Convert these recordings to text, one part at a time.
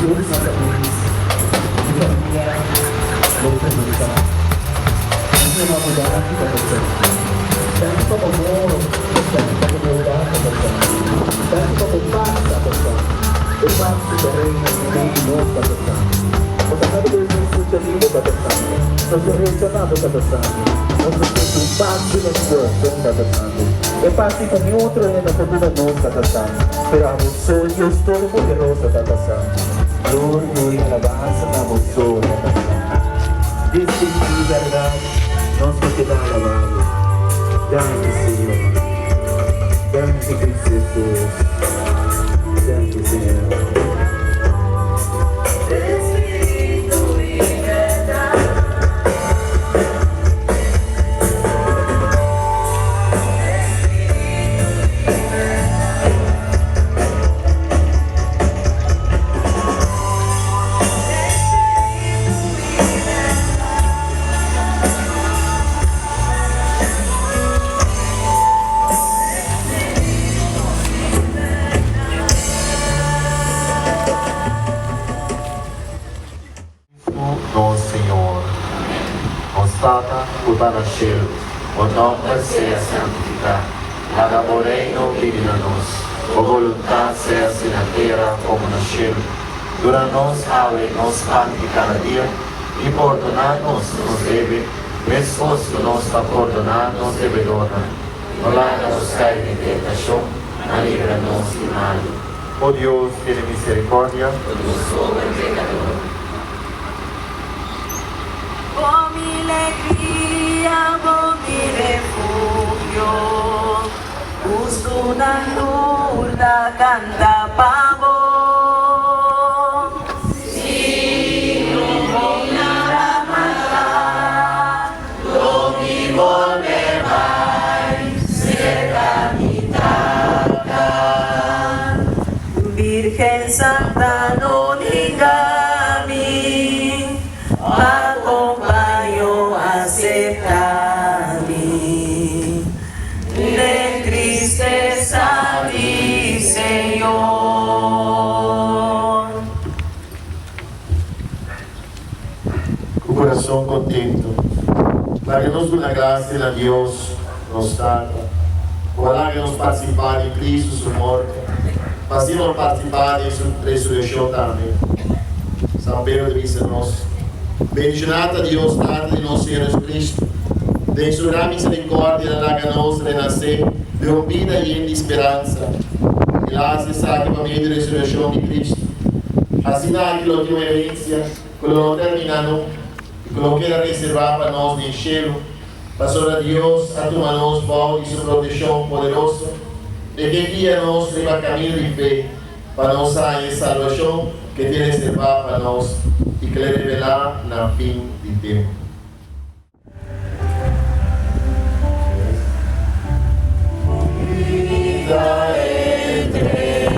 Dios na kabes di famia Lopez Rosa. Nos yama bo danki pa bo fe. Danki pa bo amor, danki pa bo bondad pa bo fe. Danki pa bo pas pa bo fe. E pas ku ta reina den mei di nos pa bo fe. Bo ta kada bes nos skucha di bo pa bo fe. Nos ta resa na bo pa bo fe. Nos ta sinti un pas den nos kurason pa bo fe. E pas di ku ni otro hende no por duna nos pa bo fe. Pero abo so Dios Todopoderoso Tata Santu. Gloria, gloria, alabansa na bo so, Tata Santu. Den spiritu i bèrdat nos lo keda alabá bo. Danki, Señor. Danki, Cristo Jesus. Danki, Señor. Cristo nos Señor. Nos Tata cu ta na cielo, bo nomber sea santificá. Laga bo reino bini na nos. Bo voluntad sea haci na tera como na cielo. Duna nos awe nos pan di cada dia, y pordoná nos nos debe, mescos cu nos ta pordoná nos debedornan. No laga nos cai den tentacion, ma libra nos di malu. O Dios, tene misericordia. Nos pober pecador. Bo mi legria, bo mi refugio, Gustu nan tur ta canta pa bo. Si no bo mira mata, lo mi bolbe bai cerca mi Tata. Virgen Santa no ninga mi, pa compaño acepta mi den tristesa di Señor. Ku kurason kontentu, laga nos duna grasia na Dios, nos Tata, ku a laga nos partisipá den Kristu su morto, pa asina nos partisipá den su resurekshon tambe. San Pedro ta bisa nos, Bendishoná ta Dios, Tata di nos Señor Jesucristo, den su gran miserikòrdia el a laga nos renasé den un bida yen di speransa. El a hasi esaki pa medio di resurekshon di Kristu. Asina aki lo tin un herensia ku lo no terminá nunka i ku lo keda reservá pa nos den shelu, pasobra Dios a tuma nos bou di su protekshon poderoso i ke guia nos riba kaminda di fe pa nos haña e salbashon ke tin reservá pa nos i ke lo revelá na fin di tempu. Mi ta entrega,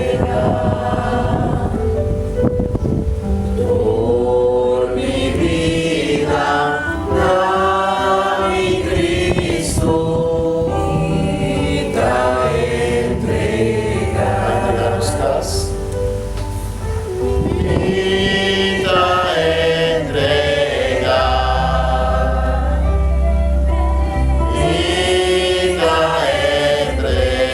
mi ta entrega.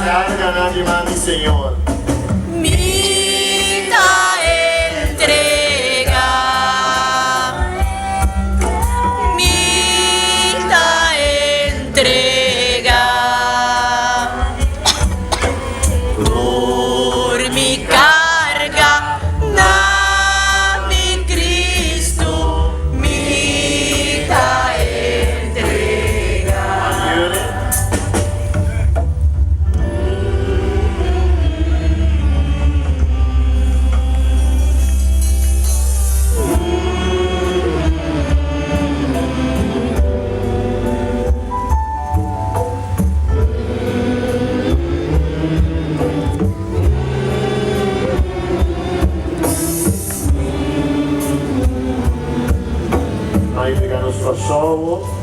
Karganan di man di Señor. Mi ta entrega, mi ta entrega. Tur mi carga na mi Cristo, mi ta entrega. Ayure. Nos a entrega nos Kòrsou.